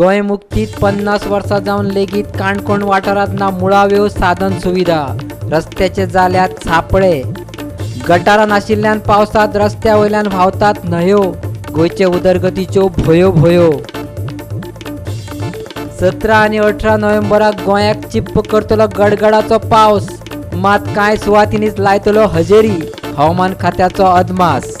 गोंय मुक्तीत 50 वर्सां जावन लेगीत काणकोण वाठारांत ना मुळाव्यो साधन सुविधा. रस्त्याचे जाल्यात सापळे, गटारां नाशिल्ल्यान पावसांत रस्त्या वयल्यान व्हांवतात न्हंयो. गोंयचे उदरगतीच्यो भोयो भोयो. 17 आनी 18 नोव्हेंबराक गोंयाक चिप्प करतलो गडगडाचो पावस, मात कांय सुवातींनीच लायतलो हजेरी. हवामान खात्याचो अदमास.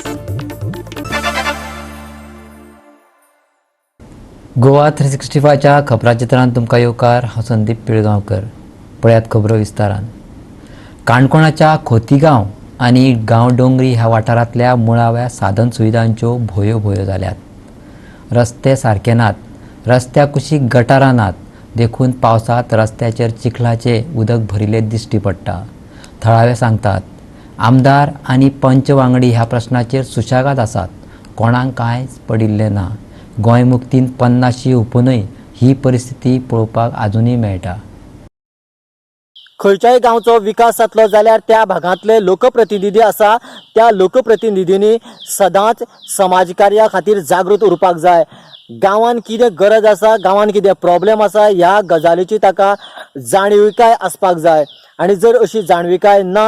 गोवा 365च्या खबराचित्रांत तुमकां येवकार. हांव संदीप पिळगांवकर. पळयात खबरो विस्तारान. काणकोणाच्या खोतीगांव आनी गांवडोंगरी ह्या वाठारांतल्या मुळाव्या साधन सुविधांच्यो भोयो भोयो जाल्यात. रस्ते सारके नात, रस्त्या कुशीक गटारां नात, देखून पावसांत रस्त्याचेर चिखलाचें उदक भरिल्लें दिश्टी पडटा. थळावे सांगतात, आमदार आनी पंच वांगडी ह्या प्रश्नाचेर सुशेगाद आसात, कोणाक कांयच पडिल्लें ना. गोंय मुक्तीन 50 हुपुनूय ही परिस्थिती पळोवपाक आजुनूय मेळटा. खंयच्याय गांवचो विकास जातलो जाल्यार त्या भागांतले लोकप्रतिनिधी आसा त्या लोकप्रतिनिधींनी सदांच समाजकार्या खातीर जागृत उरपाक जाय. गांवान कितें गरज आसा, गांवान कितें प्रॉब्लेम आसा ह्या गजालीची ताका जाणविकाय आसपाक जाय आनी जर अशी जाणविकाय ना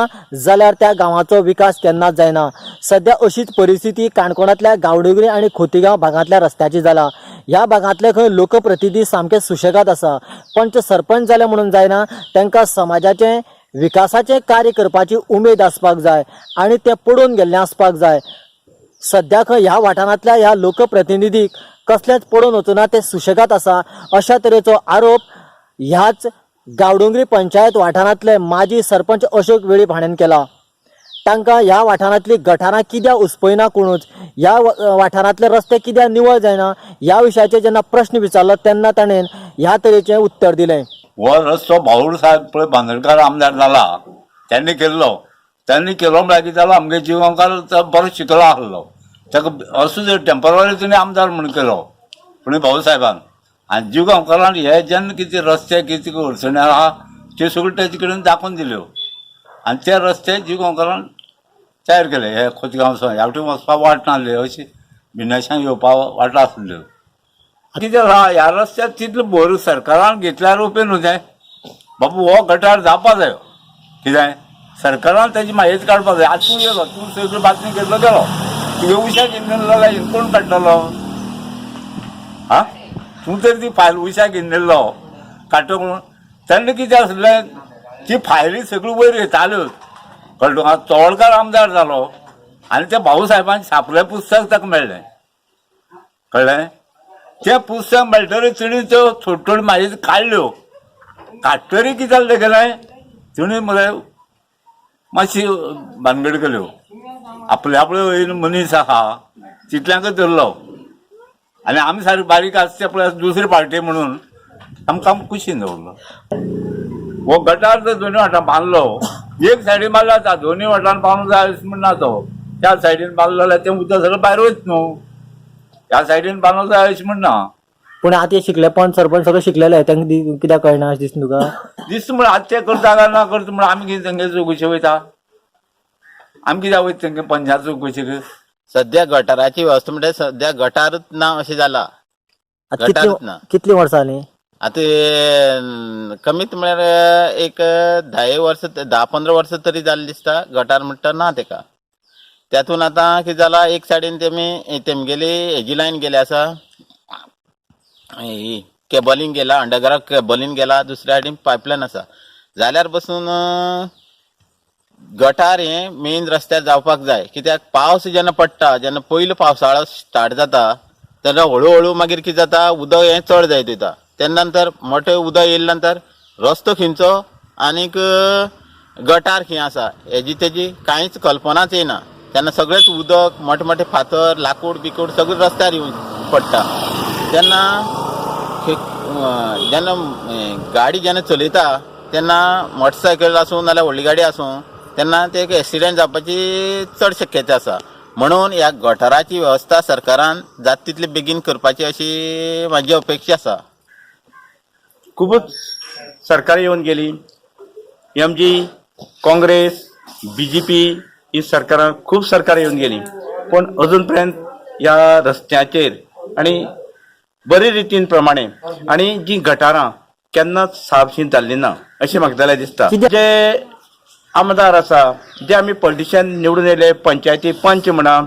जाल्यार त्या गांवाचो विकास केन्नाच जायना. सद्या अशीच परिस्थिती काणकोणांतल्या गांवडोंगरी आनी खोतीगांव भागांतल्या रस्त्याची जाला. ह्या भागांतले खंय लोकप्रतिनिधी सामके सुशेगाद आसा, पंच सरपंच जाले म्हणून जायना, तांकां समाजाचें विकासाचें कार्य करपाची उमेद आसपाक जाय आनी तें पडून गेल्लें आसपाक जाय. सद्या खंय ह्या वाठारांतल्या ह्या लोकप्रतिनिधीक कसलेंच पडून वचूना, ते सुशेगाद आसा अशा तरेचो आरोप ह्याच गांवडोंगरी पंचायत वाठारांतले माजी सरपंच अशोक वेळीप हाणें केला. तांकां ह्या वाठारांतली गटारां कित्याक उसपयना कोणूच, ह्या वाठारांतले रस्ते कित्याक निवळ जायना ह्या विशयाचेर जेन्ना प्रश्न विचारलो तेन्ना ताणें ह्या तरेचें उत्तर दिलें. हो रस्तो भाऊर साहेब पळय बांदोडकार आमदार जाला त्यांनी केल्लो, त्यांनी केलो म्हळ्यार कितें जालो, आमगे जीव गांवकार बरो शिकलो आसलो, ताका असो जर टेंपररी तेणी आमदार म्हूण केलो पूण भाऊ साहेबान. आनी जीव गांवकारान हे जेन्ना कितें रस्ते कितें अडचणी आहा त्यो सगळ्यो तेजे कडेन दाखोवन दिल्यो आनी ते रस्ते जीव गांवकारान तयार केले. हे खोतीगांव ह्या वटेन वचपाक वाट नासली, अशी बिंदाशांक येवपाक वाट आसल्यो. कितें आसा ह्या रस्त्यार तितलो भर सरकारान घेतल्यार उपयोग न्हू तें, बाबा हो गटार जावपा जायो. कितें सरकारान तेजी म्हायती काडपाक जाय. आतां तूं येयलो, तूं सगळी बातमी घेतलो गेलो, तुगे उशा घेवन गेलो जाल्यार कोण काडटलो? आं, तूं तर ती फायल उशा घेवन येयल्लो काडटलो कोण? तेन्ना कितें आसलें, ती फायली सगळ्यो वयर येताल्योच. कळ्ळें तुका? तोडकार आमदार जालो आनी त्या भाऊ साहेबान छापलें पुस्तक ताका मेळ्ळें. कळ्ळें? तें पुस्तक मेळटरी तिणें त्यो थोड्यो थोड्यो म्हायती काडल्यो. काडटरी कितें जालें तेगेलें, तिणें मरे मातशी भानगड केल्यो. आपले आपले मनीस आहा तितल्यांकच धरलो आनी आमी सारके बारीक आसा ते पळय दुसरी पार्टी म्हणून आमकां कुशीन दवरलो. हो गटार जर दोनी वाटान बांदलो, एक सायडीन बांदलो जाता, दोनी वाटान बांदूंक जाय अशें म्हणना तो. त्या सायडीन बांदलो जाल्यार तें उदक सगळें भायर वयता न्हू, ह्या सायडीन बांदूंक जाय अशें म्हणना. पूण आतां शिकले पंच सरपंच सगळे शिकलेले, तांकां कित्याक कळना अशें दिसता तुका? दिसता म्हळ्यार आतां ते करता काय ना करता म्हळ्यार आमी कितें तेंगे चवकशे वयता, आमी कित्याक वयता तेंगे पंचायत चवकशेक? सद्या गटाराची वेवस्था म्हणजे सद्या गटारच ना अशें जाला. आतां गटारच ना. कितलीं वर्सां जालीं? आतां कमीत म्हळ्यार एक 10 वर्सां, 10-15 वर्सां तरी जालें दिसता गटार म्हणटा ना तेका. त्यातून आतां कितें जाला, एक सायडीन तेमी तेमगेली हेजी लायन गेली आसा, ही केबलींग गेला, अंडरग्रावंड केबलींग गेला, दुसऱ्या सायडीन पायपलायन आसा. जाल्यार बसून गटार हें मेन रस्त्यार जावपाक जाय. कित्याक पावस जेन्ना पडटा, जेन्ना पयलो पावसाळो स्टार्ट जाता तेन्ना हळू हळू मागीर कितें जाता, उदक हें चड जायत वयता. तेन्ना नंतर मोठें उदक येयले नंतर रस्तो खंयचो आनीक गटार खंय आसा हेजी तेजी कांयच कल्पनाच येना. तेन्ना सगळेंच उदक, मोठे मोठे फातर, लाकूड बिकूड सगळें रस्त्यार येवन पडटा. तेन्ना जेन्ना गाडी जेन्ना चलयता तेन्ना मोटरसायकल आसूं नाल्यार व्हडली गाडी आसूं तेन्ना ते एक एक्सिडेंट जावपाची चड शक्यता आसा. म्हणून ह्या गटाराची वेवस्था सरकारान जाता तितले बेगीन करपाची अशी म्हाजी अपेक्षा आसा. खूबच सरकार येवन गेली, MG, Congress, BJP ही सरकारां खूब सरकारां येवन गेली, पूण अजून पर्यंत ह्या रस्त्याचेर आनी बरे रितीन प्रमाणे आनी जी गटारां केन्नाच साफशी जाल्ली ना अशें म्हाका जाल्यार दिसता. जे आमदार आसा, जे आमी पॉलिटिशियन निवडून येयले, पंचायती पंच म्हणा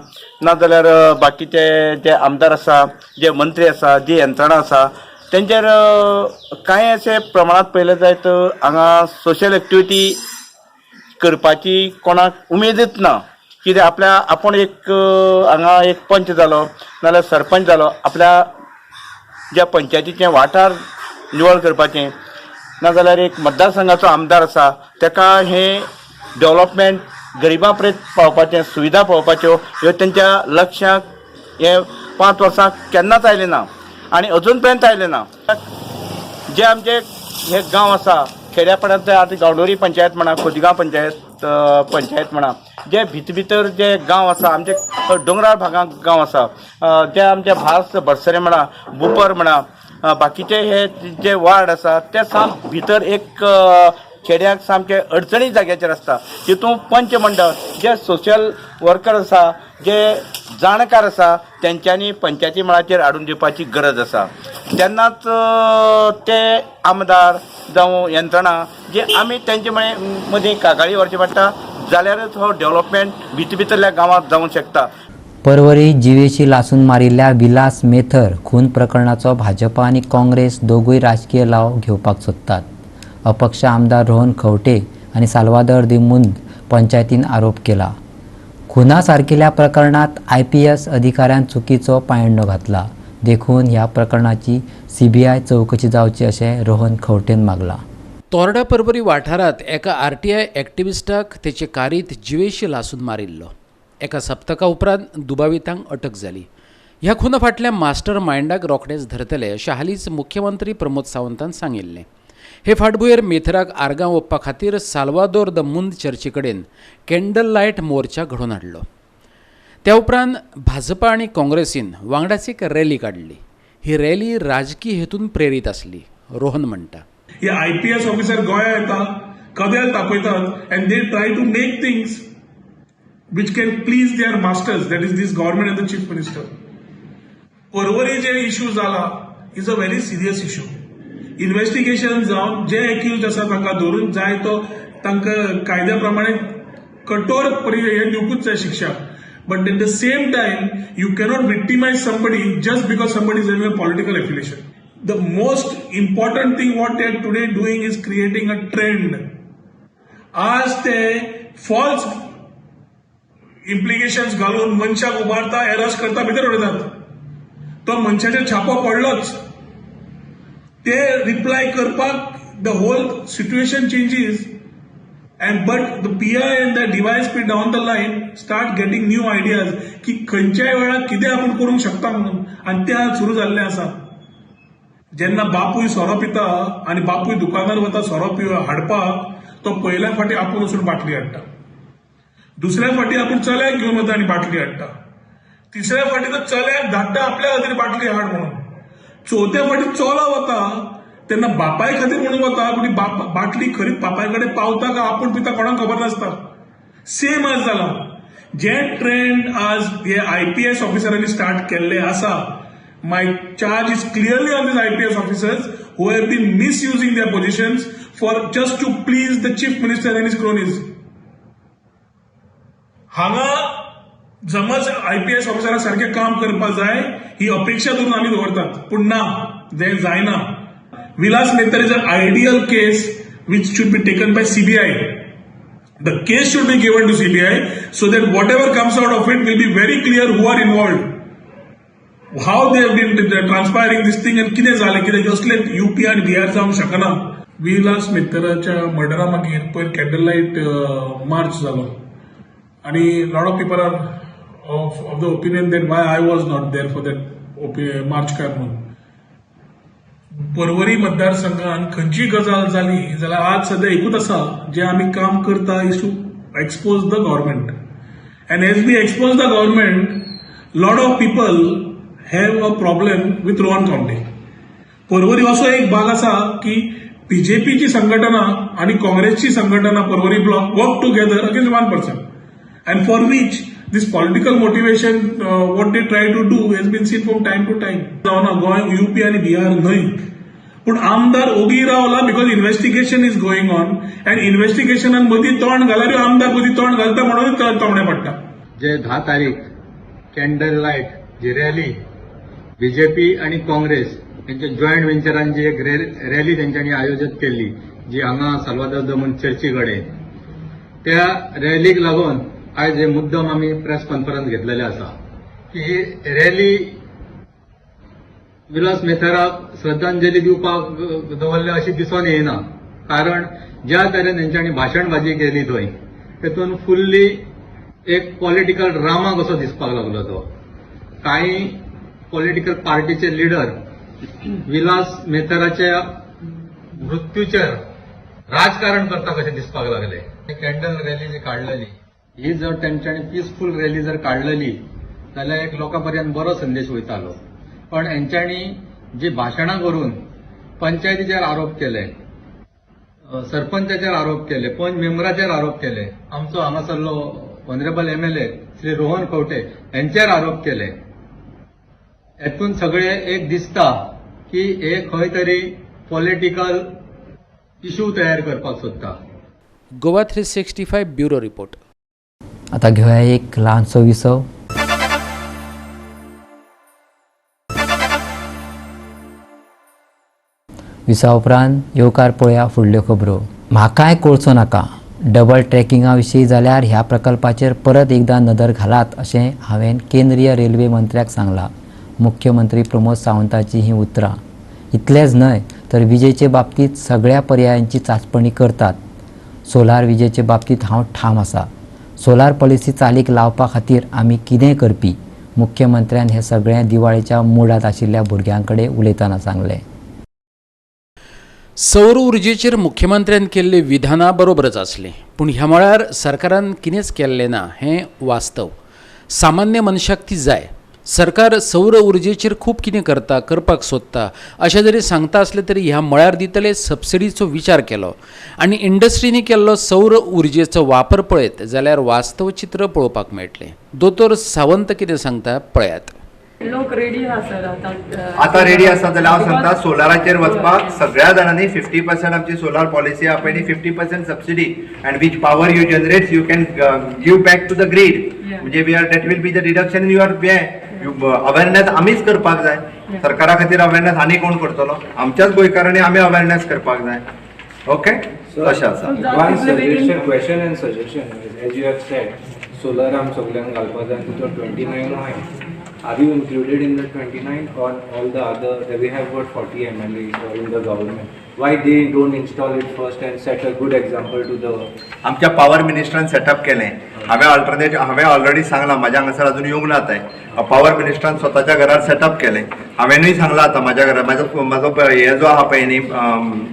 नाजाल्यार बाकीचे जे आमदार आसा, जे मंत्री आसा, जी यंत्रणा आसा, तेंचेर कांय अशें प्रमाणांत पळयलें जायत हांगा सोशल एक्टिविटी करपाची कोणाक उमेदच ना. कित्याक आपल्या आपूण एक हांगा एक पंच जालो नाजाल्यार सरपंच जालो, आपल्या ज्या पंचायतीचें वाठार निवळ करपाचें, नाजाल्यार एक मतदारसंघाचो आमदार आसा तेका हें डेवलपमेंट गरिबां पर्यंत पावपाचें, सुविधा पावपाच्यो ह्यो तेंच्या लक्षाक हे 5 वर्सां केन्नाच आयलें ना आनी अजून पर्यंत आयलें ना. जे आमचे हे गांव आसा खेड्यापाड्यांतले, आतां गांवडोंगरी पंचायत म्हणा, खोतिगांव पंचायत म्हणा, जे भितर भितर जे गांव आसा, आमचे दोंगराळ भागांत गांव आसा, जे आमचे भास भरसरे म्हणा, बुपर म्हणा, बाकीचे हे जे वार्ड आसा ते साम भितर एक खेड्याक सामके अडचणी जाग्याचेर आसता. तितून पंच मंडळ जे सोशल वर्कर आसा, जे जाणकार आसा, तेंच्यांनी पंचायती मळाचेर हाडून दिवपाची गरज आसा. तेन्नाच ते आमदार जावं यंत्रणा जे आमी तेंचे मदीं कागाळी व्हरचे पडटा, जाल्यारच हो डेवलपमेंट भितर भितरल्या गांवांत जावंक शकता. परवरी जिवेशी लासून मारिल्ल्या विलास मेथर खून प्रकरणाचो भाजपा आनी काँग्रेस दोगूय राजकीय लाव घेवपाक सोदतात. अपक्ष आमदार रोहन खंवटे आनी साल्वादोर दी मुंद पंचायतीन आरोप केला. खुना सारकिल्या प्रकरणात आयपीएस अधिकाऱ्यान चुकीचो पायंडो घातला, देखून ह्या प्रकरणाची सीबीआय चवकशी जावची अशें रोहन खंवटेन मागलां. तोरडा परवरी वाठारांत एका आरटीआय एक्टिविस्टाक तेचे कारीत जिवेशी लासून मारिल्लो. एका सप्तका उपरांत दुबावितांक अटक जाली. ह्या खुना फाटल्या मास्टर मायंडाक रोखडेच धरतले अशें हालींच मुख्यमंत्री प्रमोद सावंतान सांगिल्लें. हे फाटभुंयेर मेथराक आर्गां ओंपपा खातीर साल्वादोर the मुंद चर्ची कडेन कॅन्डल लायट मोर्चा घडोवन हाडलो. त्या उपरांत भाजपा आनी काँग्रेसीन वांगडाच एक रॅली काडली. ही रॅली राजकी हेतून प्रेरीत आसली, रोहन म्हणटा. हे आयपीएस ऑफिसर गोंया येता, कदेल तापयतात and they try to make things which can please their masters, that is, this government and the chief minister. Porvorim J issue जाला is a very serious issue. Investigation जावन जे एक्यूज आसा तांकां धरून जाय तो तांकां कायद्या प्रमाणे कठोर हे दिवकूच जाय शिक्षा, but at the same time you cannot victimise somebody just because somebody is having a political affiliation. The most important thing what they are today doing is creating a trend. आज ते फॉल्स इम्प्लिकेशन्स घालून मनशाक उबारता, एरस्ट करता, भितर उडयतात. तो मनशाचेर छापो पडलोच, ते रिप्लाय करपाक the whole situation changes and but the PI and the DySP down the line start getting new ideas की खंयच्याय वेळार कितें आपूण करूंक शकता म्हणून. आनी तें आज सुरू जाल्लें आसा. जेन्ना बापूय सोरो पिता आनी बापूय दुकानार वता सोरो हाडपाक, तो पयल्या फावटी आपूण वचून बाटली हाडटा, दुसऱ्या फावटी आपूण चल्याक घेवन वता आनी बाटली हाडटा, तिसऱ्या फावटी तो चल्याक धाडटा आपल्या खातीर बाटली हाड म्हणून, चवथ्या फावटी चलो वता तेन्ना बापाय खातीर म्हणून वता, पूण ती बाटली खरीच बापाय कडेन पावता का आपूण पिता कोणाक खबर नासता. सेम आज जाला. जे ट्रेंड आज हे आयपीएस ऑफिसरांनी स्टार्ट केल्ले आसा, my charge is clearly on these IPS officers who have been misusing their positions for just to please the chief minister and his cronies. हांगा जमज आयपीएस ऑफिसरा सारकें काम करपाक जाय ही अपेक्षा धरून आमी दवरतात, पूण ना, जें जायना. Vilas Metar is an ideal case which should be taken by CBI. The case should be given to CBI so that whatever comes out of it will be very clear who are involved, how they have been transpiring this thing and कितें जालें, कितें असले UP आनी बिहार जावंक शकना. विलास मेत्तराच्या मर्डरा मागीर पयर candle light मार्च जालो आणि lot of people are of the opinion that why I was not there for that march काय म्हणून. परवरी मतदारसंघात खंयचीय गजाल जाली जाल्यार आज सध्या एकूच आसा, जे आमी काम करता is to expose the government, and as we expose the government, lot of people have a problem with Rohan Khaunte. Porvorim असो एक भाग आसा की बीजेपीची संघटना आणि काँग्रेसची संघटना परवरी block work together against one person, and for which This political motivation what they try to do has been seen from time to time. जावना गोंय युपी आनी बिहार न्हय, पूण आमदार ओगी रावला because investigation is going on and इन्व्हेस्टिगेशनान मदीं तोंड घाल्यार आमदार मदीं तोंड घालता म्हणून तोमणे पडटा. जे 10 तारीख कॅन्डल लायट जी रॅली बीजेपी आणि काँग्रेस यांच्या जॉयंट व्हेंचरान जी एक रॅली तेंच्यांनी आयोजीत केल्ली जी हांगा साल्वादोर दमन चर्ची कडेन, त्या रॅलीक लागून आयज हे मुद्दम आमी प्रेस कॉन्फरन्स घेतलेले आसा की ही रॅली विलास मेथराक श्रद्धांजली दिवपाक दवरल्या अशी दिसून येना, कारण ज्या तरेन तेंच्यांनी भाशणबाजी केली थंय तेतून फुल्ली एक पॉलिटिकल ड्रामा कसो दिसपाक लागलो. तो कांय पॉलिटिकल पार्टीचे लिडर विलास मेथराच्या मृत्यूचेर राजकारण करता कशें दिसपाक लागले. कॅन्डल रॅली जी काडलेली ही जर तेंच्यांनी पिसफूल रॅली जर काडलेली जाल्यार एक लोकां पर्यंत बरो संदेश वयतालो, पण हेंच्यांनी जी भाशणां करून पंचायतीचेर आरोप केले, सरपंचाचेर आरोप केले, पंच मेंबराचेर आरोप केले, आमचो हांगासरलो honourable MLA Shri Rohan Khaunte हेंचेर आरोप केले. हेतून सगळे एक दिसता की हे खंय तरी पॉलिटिकल इशू तयार करपाक सोदता. Goa 365 bureau report. आता घेवया एक ल्हानसो विसव. विसा उपरांत येवकार पळया फुडल्यो खबरो. म्हाकाय कोळसो नाका डबल ट्रॅकिंगा विशीं जाल्यार ह्या प्रकल्पाचेर परत एकदां नदर घालात अशें हांवें केंद्रीय रेल्वे मंत्र्याक सांगलां. मुख्यमंत्री प्रमोद सावंताची हीं उतरां. इतलेंच न्हय तर विजेचे बाबतींत सगळ्या पर्यायांची चांचपणी करतात. सोलार विजेचे बाबतींत हांव ठाम आसा. सोलार पॉलिसी चालीक लावपा खातीर आमी कितें करपी, मुख्यमंत्र्यान हें सगळें दिवाळेच्या मुडांत आशिल्ल्या भुरग्यां कडेन उलयतना सांगलें. सौर उर्जेचेर मुख्यमंत्र्यान केल्ली विधानां बरोबरच आसलीं, पूण ह्या मळार सरकारान कितेंच केल्लें ना हें वास्तव. सामान्य मनशाक ती जाय. सरकार सौर उर्जेचेर खूब कितें करता, करपाक सोदता अशें जरी सांगता आसलें तरी ह्या मळार दितले सबसिडीचो विचार केलो आनी इंडस्ट्रींनी केल्लो सौर उर्जेचो वापर पळयत जाल्यार वास्तव चित्र पळोवपाक मेळटलें. दोतोर सावंत कितें सांगता पळयात. लोक रेडी आसा आतां, आतां रेडी आसा जाल्यार हांव सांगता सोलाराचेर वचपाक सगळ्या जाणांनी 50% आमची सोलार पॉलिसी आहा पळय न्ही, 50% subsidy and which power you generate you can give back to the grid. म्हणजे we are that will be the deduction in your awareness. आमीच करपाक जाय, सरकारा खातीर अवेरनेस आनी कोण करतलो, आमच्याच गोंयकारांनी आमी अवेरनेस करपाक जाय. ओके, तशें आसा. One suggestion, question and suggestion, as you have said, solar आम सगल्यांक घालपाक जाय, तितून 29 आहाय. Are you included in the 29 or all the other? We have got 40 MLAs in the government. Why they don't install it first and set a good example to the? आमच्या power मिनिस्टरान setup केलें. हांवें alternate हांवें already सांगलां, म्हाज्या हांगासर अजून येवंक ना तें. पावर मिनिस्टरान स्वताच्या घरार सेटअप केलें. हांवेंनूय सांगलां आतां म्हाज्या घरार म्हाजो म्हाजो हे जो आहा पळय न्ही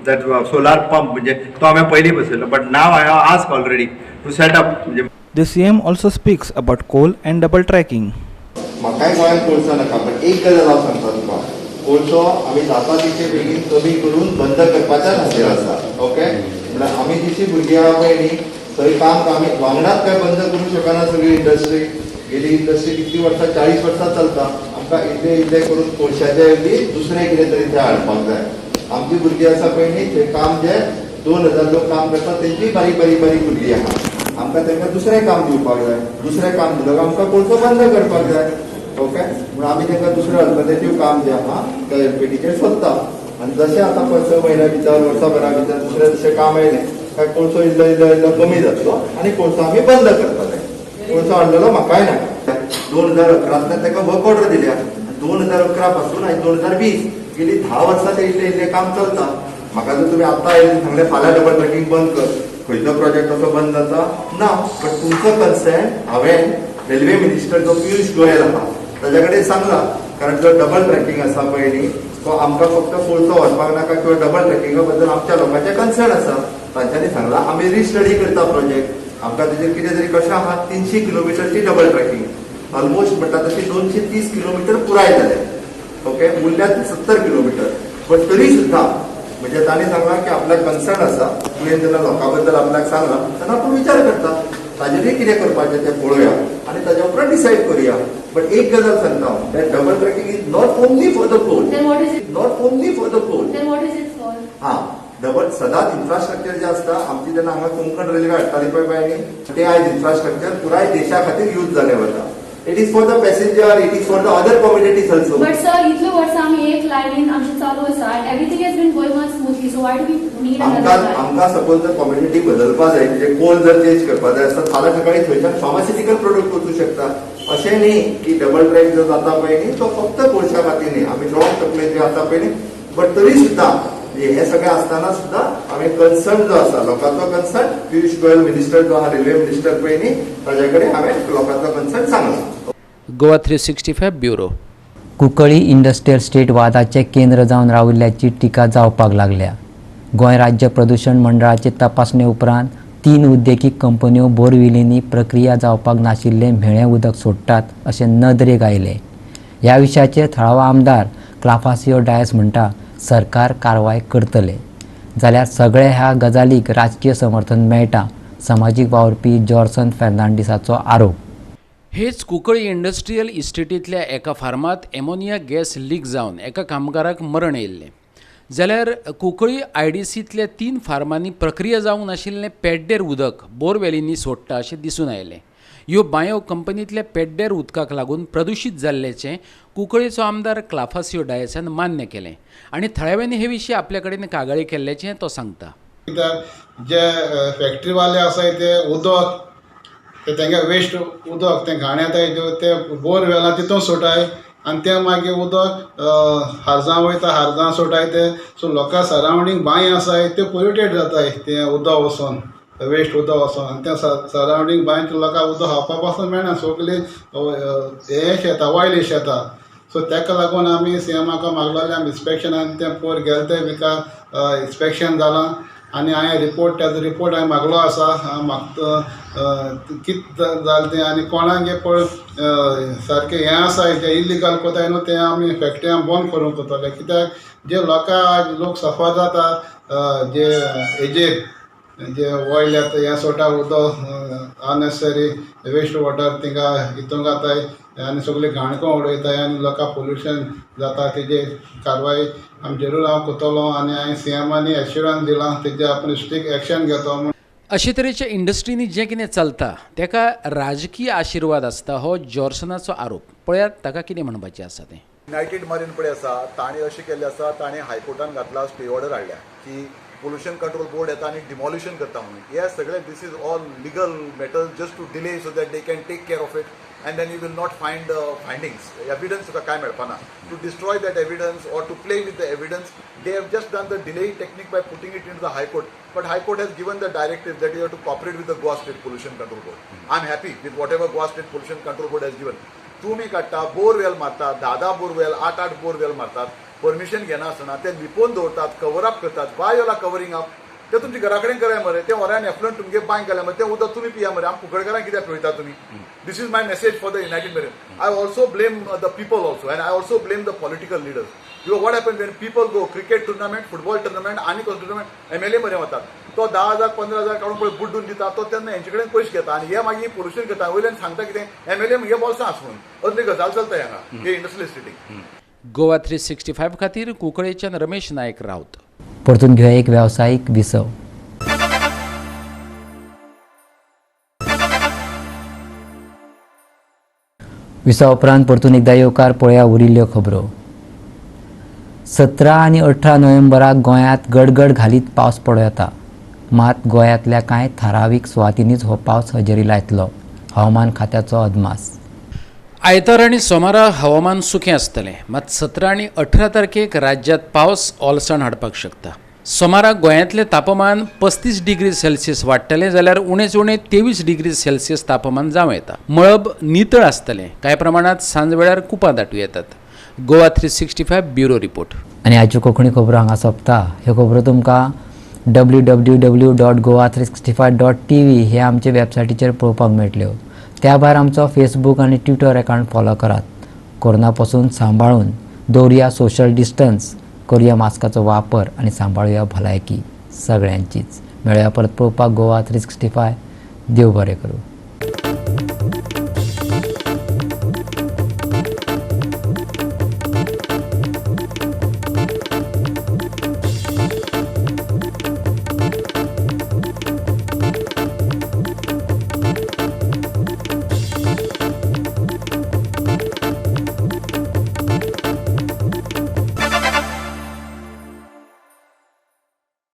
that solar pump, म्हणजे तो हांवें पयलीं बसयलो, but now I have ask already to set up. म्हणजे The CM also speaks about coal and double tracking. म्हाकाय गोंयांत कोळसो नाका, पण एक गजाल हांव सांगता तुका, कोळसो आमी जाता तितके बेगीन कमी करून बंद करपाच्याच हाचेर आसा. ओके, म्हणल्यार आमी जितली भुरगीं आहा पळय न्ही थंय काम आमी वांगडाच काय बंद करूंक शकना. सगळी इंडस्ट्री गेली, इंडस्ट्री कितली वर्सां, 40 वर्सां चलता. आमकां इल्ले इल्ले करून कोळशाच्या ऐवजी दुसरें कितें तरी थंय हाडपाक जाय. आमची भुरगीं आसा पळय न्ही थंय काम जे 2000 लोक काम करतात तेंची बारीक बारीक बारीक भुरगीं आहा. आमकां तांकां दुसरें काम दिवपाक जाय. दुसरें काम दिलं आमकां कोळसो बंद करपाक जाय. ओके, म्हणून आमी तांकां दुसरें अल्टरनेटीव काम जें आहा त्या एलपीटीचेर सोदता. आनी जशें आतां पळय 6 म्हयन्या भितर वर्साभरा भितर दुसरें जशें काम आयलें काय कोळसो इल्लो इल्लो इल्लो कमी जातलो आनी कोळसो आमी बंद करतले. कोळसो हाडलेलो म्हाकाय नाका. 2011 ताका वर्क ऑर्डर दिल्या. 2011 पासून आनी 2020 गेली 10 वर्सां ते इल्लें इल्लें काम चलता. म्हाका जर तुमी आतां आयले सांगलें फाल्यां डबल ट्रॅकिंग बंद कर, खंयचो प्रोजेक्ट असो बंद जाता ना. बट तुमचो कन्सर्न हांवें रेल्वे मिनिस्टर जो पियुष गोयल आहा ताज्या कडेन सांगला, कारण जो डबल ट्रॅकिंग आसा पळय न्ही तो आमकां फक्त कोळसो व्हरपाक नाका किंवा डबल ट्रॅकिंगा बद्दल आमच्या लोकांचें कन्सर्न आसा. तांच्यांनी सांगला आमी रिस्टडी करता प्रोजेक्ट. आमकां तेजेर कितें तरी कशें आहा 300 किलोमिटरची डबल ट्रॅकिंग ऑलमोस्ट म्हणटा तशी 230 किलोमिटर पुराय जाले. ओके, उरल्यात 70 किलोमिटर. बट तरी सुद्दां म्हणजे तांणी सांगलां की आपल्याक कन्सर्न आसा, तुवें जेन्ना लोकां बद्दल आपल्याक सांगलां तेन्ना आपूण विचार करता. ताजेरूय कितें करपाचें तें पळोवया आनी ताज्या उपरांत डिसायड करुया. बट एक गजाल सांगता हांव, that double tracking is not only for the coal. Not only for the coal. हां, डबल सदांच इन्फ्रास्ट्रक्चर जें आसता आमची, जेन्ना हांगा कोंकण रेल्वे हाडटाली पळय बाय न्ही, ते आयज इन्फ्रास्ट्रक्चर पुराय देशा खातीर यूज जालें वता. It is for the passenger, it is for the other communities also. But sir, इतले वर्सां आमी एक लायनीन आमचें चालू आसा and everything has been going on smoothly, so why do we need another line? आमकां सपोज जर कम्युनिटी बदलपा जाय, म्हणजे कोल जर चेंज करपा जाय आसता, फाल्यां सकाळी थंयच्यान फार्मास्युटिकल प्रोडक्ट वचूं शकता. अशें न्ही की डबल ट्रॅक जो जाता पळय न्ही तो फक्त कोळशा खातीर न्ही, आमी रॉंग तकलेन जे आसा पळय न्ही. बट तरी सुद्दां हे सगळें आसतना सुद्दां आमी कन्सर्न जो आसा लोकांचो कन्सर्न, पियुष गोयल मिनिस्टर जो आहा, रेल्वे मिनिस्टर पळय न्ही, ताज्या कडेन हांवें लोकांचो कन्सर्न सांगला. Goa 365 bureau. Cuncolim industrial estate वादाचें केंद्र जावन राविल्ल्याची टिका जावपाक लागल्या. गोंय राज्य प्रदूशण मंडळाचे तपासणे उपरांत 3 उद्देगीक कंपन्यो बोरविलींनी प्रक्रिया जावपाक नाशिल्लें म्हेळें उदक सोडटात अशें नदरेक आयलें. ह्या विशयाचेर थळावो आमदार क्लाफासियो डायस म्हणटा सरकार कारवाय करतले, जाल्यार सगळे ह्या गजालीक राजकीय समर्थन मेळटा, समाजीक वावुरपी जॉर्सन फेर्नांडीसाचो आरोप. हेच कुंकळी इंडस्ट्रियल इस्टेटींतल्या एका फार्मांत एमोनिया गॅस लीक जावन एका कामगाराक मरण येयल्लें, जाल्यार कुंकळी आयडीसींतल्या 3 फार्मांनी प्रक्रिया जावंक नाशिल्लें पेड्डेर उदक बोरवेलींनी सोडटा अशें दिसून आयलें. ह्यो बांयो कंपनींतल्या पेड्डेर उदकाक लागून प्रदुशीत जाल्ल्याचें कुंकळीचो आमदार क्लाफासियो डायसान मान्य केलें आनी थळाव्यांनी हे विशीं आपल्या कडेन कागाळी केल्ल्याचें तो सांगता. कित्याक जे फॅक्टरीवाले आसाय ते उदक ते तेंगे वेस्ट उदक तें घाण येताय ते बोरवेलां तितून सोडटाय आनी तें मागीर उदक हारजां वयता, हारजां सोडटाय ते. सो लोकां सरावंडींग बांय आसाय त्यो पोल्युटेड जाताय तें उदक वचोन, वेस्ट उदक वचोन, आनी तें सरावंडींग बांयच्या लोकांक उदक खावपा पासून मेळना, सगळी हें येता, ऑयल येता. सो ताका लागून आमी सी एमाक मागलेलें, आमी इन्स्पेक्शन आनी तें पोर गेले ते बिका इन्स्पेक्शन जालां आनी हांवें रिपोर्ट, ताजो रिपोर्ट हांवें मागलो आसा. हांव मागता कितें जालें तें आनी कोणागे पळय सारकें हें आसा जें इल्लिगल कोताय न्हू तें आमी फॅक्टरी आमी बंद करूंक कोतले. कित्याक जे लोकां लोक सफर जाता जे हेजेर जे ऑयल येता हें सोडटा उदक अननेसेसरी वेस्ट वॉटर तिंगा हितून घाताय आनी सगळी घाण करून उडयताय आनी लोकांक पोल्युशन जाता. तेजेर कारवाय आमी जरूर हांव करतलो आनी हांवें सी एमानी एश्युरन्स दिलां तेजेर आपूण स्ट्रिक्ट एक्शन घेतो म्हूण. अशे तरेच्या इंडस्ट्रींनी जें कितें चलता ताका राजकीय आशिर्वाद आसता हो जॉर्सनाचो आरोप. पळयात ताका कितें म्हणपाचें आसा तें. युनायटेड मरीन पळय आसा ताणें अशें केल्लें आसा, ताणें हायकोर्टान घातला स्टे ऑर्डर हाडल्या की पोल्युशन कंट्रोल बोर्ड येता आनी डिमॉलिशन करता म्हणून. हे सगळे this is all legal matter just to delay so that they can take care of it and then you will not find findings, evidence तुका कांय मेळपाना. To destroy that evidence or to play with the evidence, they have just done the delay technique by putting it in the high court. But high court has given the directive that you have to cooperate with the Goa State Pollution Control Board. I am happy with whatever Goa State Pollution Control Board has given. तुमी काडटा borewell मारतात, 10-10 borewell, 8-8 borewell मारतात, permission घेनासतना ते लिपोवन दवरतात, cover up करतात. Why you are covering up? ते तुमच्या घरा कडेन कराय मरे, ते वरान एफ्लुएंट तुमगे बांय घाल्या मरे, तें उदक तुमी पिया मरे, आम कुंकळकारांक कित्याक पिवयता तुमी? This is my message for the United Marine. I also blame the people also and I also blame the political leaders. You what happen when people go cricket tournament, football tournament आनी कसलो tournament M L A मरे वतात, तो 10,000 15,000 काडून पळय बुड्डून दिता, तो तेन्ना हेंचे कडेन पयशे घेता आनी हे मागीर पोल्युशन करता, वयल्यान सांगता कितें एम एल ए म्हगे बोल्सां आस म्हणून. असली गजाल चलता हांगा हे इंडस्ट्रियल इस्टेटीक. गोवा 365 खातीर कुंकळेच्यान रमेश नायक राऊत. परतून घेवया एक वेवसायीक विसव. विसवा उपरांत परतून एकदा येवकार. पळया उरिल्ल्यो खबरो. 17 आनी 18 नोव्हेंबराक गोंयांत गडगड घालीत पावस पडूं येता, मात गोंयांतल्या कांय थारावीक सुवातींनीच हो पावस हजेरी लायतलो, हवामान खात्याचो अदमास. आयतार आनी सोमारा हवामान सुकें आसतलें, मात 17 आनी 18 तारखेक राज्यांत पावस ओलसाण हाडपाक शकता. सोमारा गोंयांतलें तापमान 35 डिग्री सेल्सियस वाडटलें, जाल्यार उणेच उणें 23 डिग्री सेल्सियस तापमान जावं येता. मळब नितळ आसतलें, कांय प्रमाणांत सांजवेळार कुपां दाटूं येतात. Goa 365 bureau report. आनी आयच्यो कोंकणी खबरो हांगा सोंपता. ह्यो खबरो तुमकां www.goa365.tv हे आमचे वेबसायटीचेर पळोवपाक मेळटल्यो. त्या भायर आमचो फेसबूक आनी ट्विटर अकावंट फॉलो करात. कोरोना पासून सांबाळून दवरुया सोशल डिस्टन्स, करुया मास्काचो वापर आनी सांबाळुया भलायकी सगळ्यांचीच. मेळया परत पळोवपाक गोवा 365. देव बरें करूं.